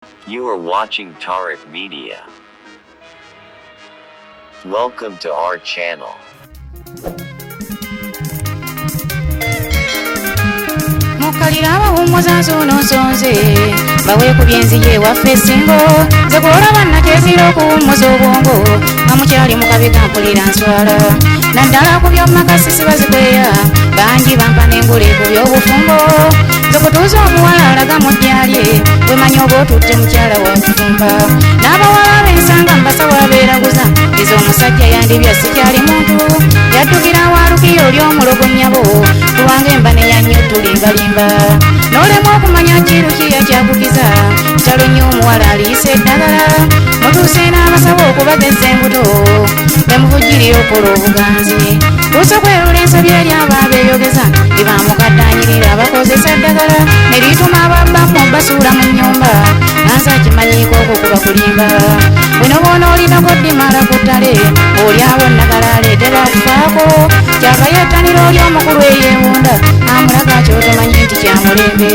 You are watching Tariq Media. Welcome to our channel. Mukalira abawummuza nsuuno nsonze baweekubye enzigi ewaffe essingo nze gw'olaba nakyezira okuwummuza obwongo nga mukyali mu kabi kampulira nswala naddala ku by'omumakasi sibazikweya bangi bampa n'engule ku by'obufumbo nze kutuuza omuwala alaga mu ddya lye wemanya oba otutte mukyala wa kufumba n'abawala ab'ensanga mbasawo abeeraguza nze omusajja yandibya sikyali muntu yaddukira awalukiyo oli omulogo nnyabo kubanga emba neyannyo tulimbalimba n'olemwa okumanya kirukiya kyakukiza kitalo nnyo omuwala aliisa eddagala mutuuse n'abasawo okubagezza embuto bemuvujjirira okukola obuganzi tuuse kwerula ensobi eri abo abeeyogeza libamukadde abakozesa eddagala ne lituma ababbamu basuula mu nnyumba nansi akimanyiiko okwo kuba kulimba bwino bwona olinako ddimala ku ttale oli abo nnagala aleete bakufaako kyava yettanira oli omukulu eyeewunda amulaga kyotomanyi nti kya mulembe.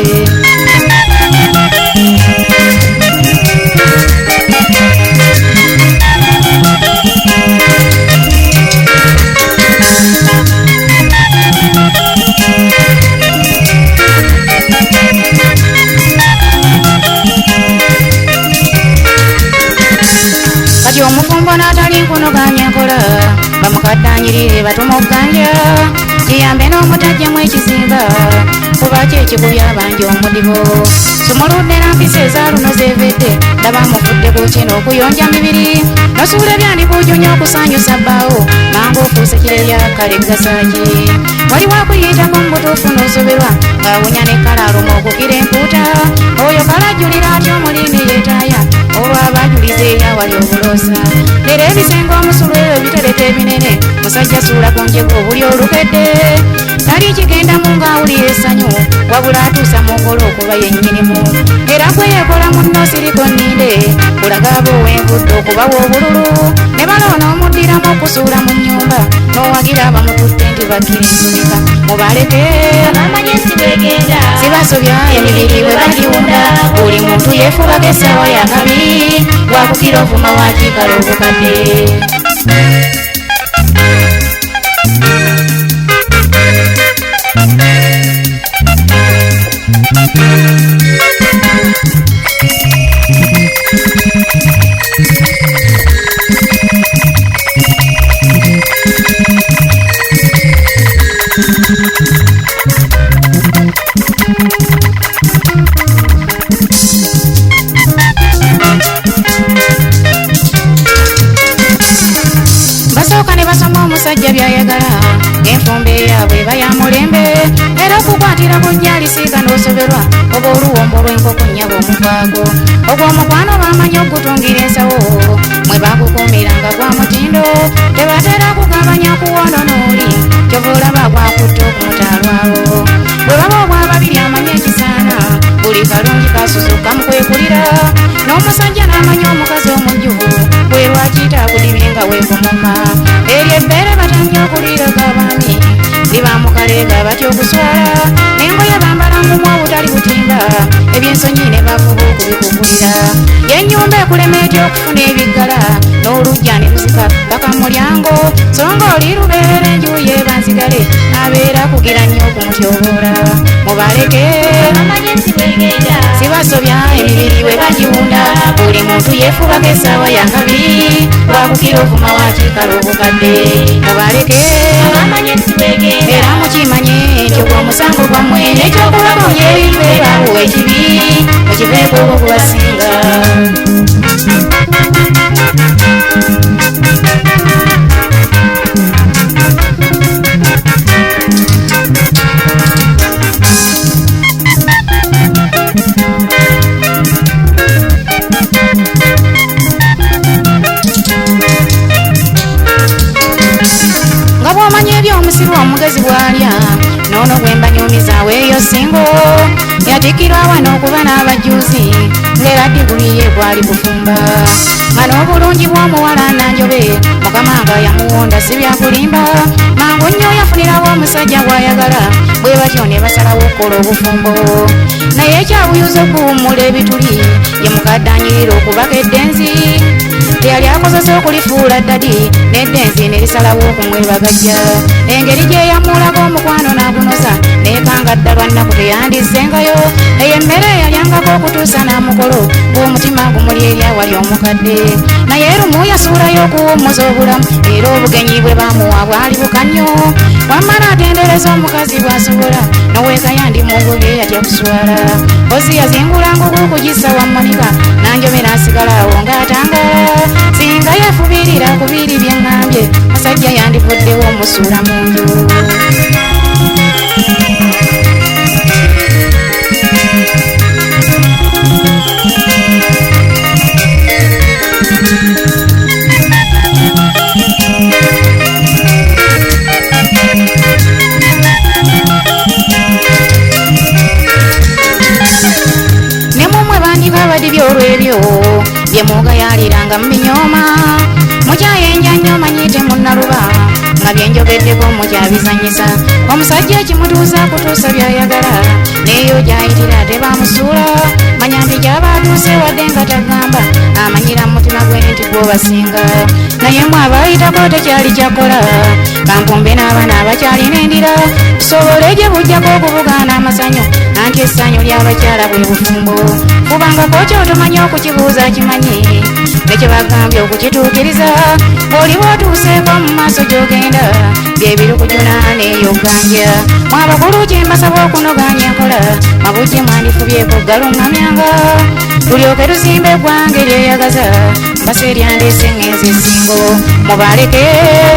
Kati omufumbo n'atali nkunoganya nkola bamukaddanyirire batuma okuganja kiyambe n'omutajjamu ekizimba kuba kyekikubya abangi omudibo sumuludde nampisa ezaaluno zeevedde ndaba mufudde ku kino okuyonja mibiri nosuula ebyandikujunya okusanyusa bbaawo mangu ofuuse kirerya kale gasaaki waliwo akuyitako mu butuufu n'osoberwa ng'awunya ne kalaaluma okukira empuuta oyo kalajjulira atya omuliini yeetaaya olwo abajuliza eyawali obuloosa leero ebisenge omusulu ebyo bitereka ebinene musajja suula ku njego obuli olukedde tali kigendamu ng'awulira essanyu wabula atuusa mu nkola okuba yennyinimu era gwe yeekola munno siriko nninde kulaga aba ow'envudde okubawa obululu ne baloona omuddiramu okusuula mu nnyumba n'owagira abamututte nti bakkira ensumika mubaleke sibasobya emibiri bwe bagiwunda buli muntu yeefubako essaawa yakabi wakukira ovuma wakiikala obukadde. Basooka ne basoma omusajja by'ayagala ng'enfumba eyaabwe eba ya mulembe era okukwatira ku jjalisiika n'osoberwa oba oluwombo lw'enkoko nnyabo omuvaako ogwo omukwano bamanyi okutungira ensawo mwe bakukuumiranga gwa mutindo tebatera kugabanya kuwononooli kyova olaba gwakutte okumutaalwawo bwe baba obwa babiri amanyi ekisaana buli kalungi kasusuka mu kwekulira n'omusajja n'amanya omukazi omujjuvu bwe lwakiyita akudibye nga weekomoma eryo ebbeere batannyo okuliirako abaami libamukaleega batya okuswala n'engoye bambala ngumu obutali butimba ebyensonyi ne bavuba okubikugulira yennyumba ekulema etya okufuna ebiggala n'oluggya ne luzika paka mu mulyango so nga oli lubeera enju yeebanzigale abeera kugira nnyo okumutyoboola mubaleke sibasobya emibiri bwe bagiwunda buli muntu yeefubako essaawa yakabi wakukira ovuma wakiikala obukadde mubaleke era mukimanye nti ogwo omusango gwammwe n'ekyokubakonya ebintu ebaabuwa ekibi mukiveeko okubasinga. Nga bw'omanya ebyomusiru omugezi bw'alya noono gwe mbanyumizaawo eyo singo yati Yatikkirwa wano okuba n'abajuzi, ng'era diguli ye gwali kufumba. Nga n'obulungi bw'omuwala Nanjobe, Mukama nga yamuwonda si byakulimba. Mangu nnyo yafunirawo omusajja gw'ayagala, bwe batyo ne basalawo okukola obufumbo. Naye ekyabuyuza okuwummula ebituli, ye mukadde anyirira okubaka eddenzi. Teyali akozesa okulifuula ddadi, n'eddenzi ne lisalawo okumwebagajja. Engeri gye yamuulaga omukwano n'agunoza, neekanga dda lwa nnaku teyandizzengayo. Eyo emmere yalyangako okutuusa n'amukolo, ng'omutima gumuli eri awali omukadde. Naye lumu yasuulayo okuwummuza obulamu, era obugenyi bwe baamuwa bwali bukannyo. Wamma n'atendereza omukazi bw'asobola, n'oweeka yandimugobye yatya kuswala. Ozi yazingula ngugu okugissa wa Monica, Nanjobe n'asigala awo ng'atangaala. Singa yeefubirira ku biri bye ŋŋambye, musajja yandivuddewo omusuula mu nju. Ne mumwe bandiba abadibye olw'ebyo bye mugayaaliranga mu binyooma. Mukyayenja nnyo manyi temunnaluba, nga bye njogeddeko mukyabizannyisa. Omusajja ekimutuusa kutuusa by'ayagala, n'eyo gy'ayitira tebamusuula. Manya nti gy'aba atuuse wadde nga tagamba, amanyira mu mutima gwe nti gw'obasinga. Naye mwe abayitako tekyali kyakola, kampumbe n'abaana abakyalina endira, tusobole gye bujjako okubugaana amasanyu, anti essanyu ly'abakyala bwe bufumbo. Kubanga kyotomanyi okukibuuza kimanyi, ne kye bagambye okukituukiriza. Bw'oliba otuuseeko mu maaso gy'ogenda, bye birikujuna n'eyo ganja. Mwe abakulu kye mbasaba okunoganya enkola, mabujje mwandifubyeko galuŋŋamyanga, tulyoke tuzimbe eggwanga eryeyagaza. Mbasa eryandeese ŋŋenze essingo, mubaleke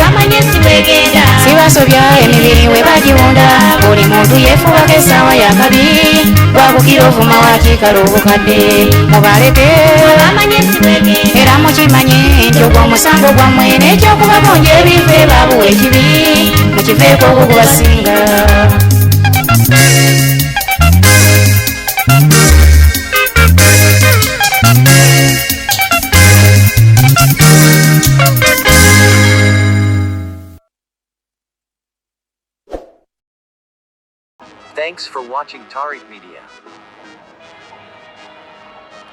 Bamanye si bwegenda. Sibasobya emibiri we bagiwunda. Buli muntu yeefubako essaawa yakabi, lwakukira ovuma wakiikala obukadde. Mubaleke Bamanye si bwegenda. Era mukimanye nti ogwo omusango gwammwe, n'ekyokubagonja ebifo ebaabuwa ekibi, mukiveeko ogwo gubasinga. Thanks for watching Tariq Media.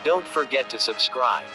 Don't forget to subscribe.